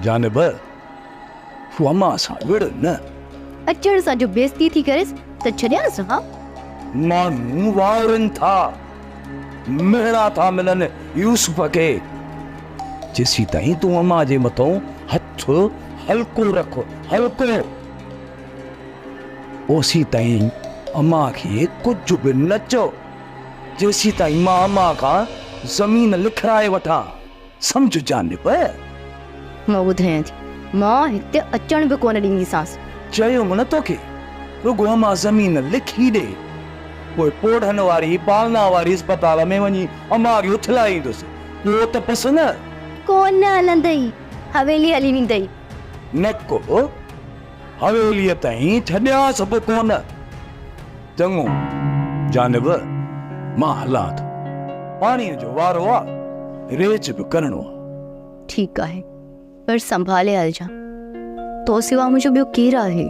جانب، تون امان سان وڙهه نه. اچڻ سان جو بيعزتي ٿي ڪريس ته ڇڏيانس ها؟ ماڻهو وارين ٿا، مهڻا ٿا ملن يوسف کي. جيسيتائين تون امان جي مٿئون هٿ هلڪو رک، هلڪو. اوسيتائين امان کي ڪجهه به نه چئو، جيسيتائين مان امان کان زمين لکرائي وٺان. سمجهه جانب! مان ٻڌايان ٿي، مان هتي اچڻ به ڪونه ڏينديسانس. چيم نه توکي، رڳو امان زمين لکي ڏي، پوء پوڙهن واري پالنا واري اسپتال ۾ وڃي امان کي اٿلائي ايندس، پوء ته پس نه. ڪونه هلندئي، حويلي هلي ويندئي. نه ڪو، حويليء تائين ڇڏيانس به ڪونه. چڱو جانب، مان هلان ٿو. پاڻيء جو وارو آ، ريچ به ڪرڻو آ. ٺيڪ آهي، پر سنڀالي هلجان. تو سوا منهنجو ٻيو ڪير آهي؟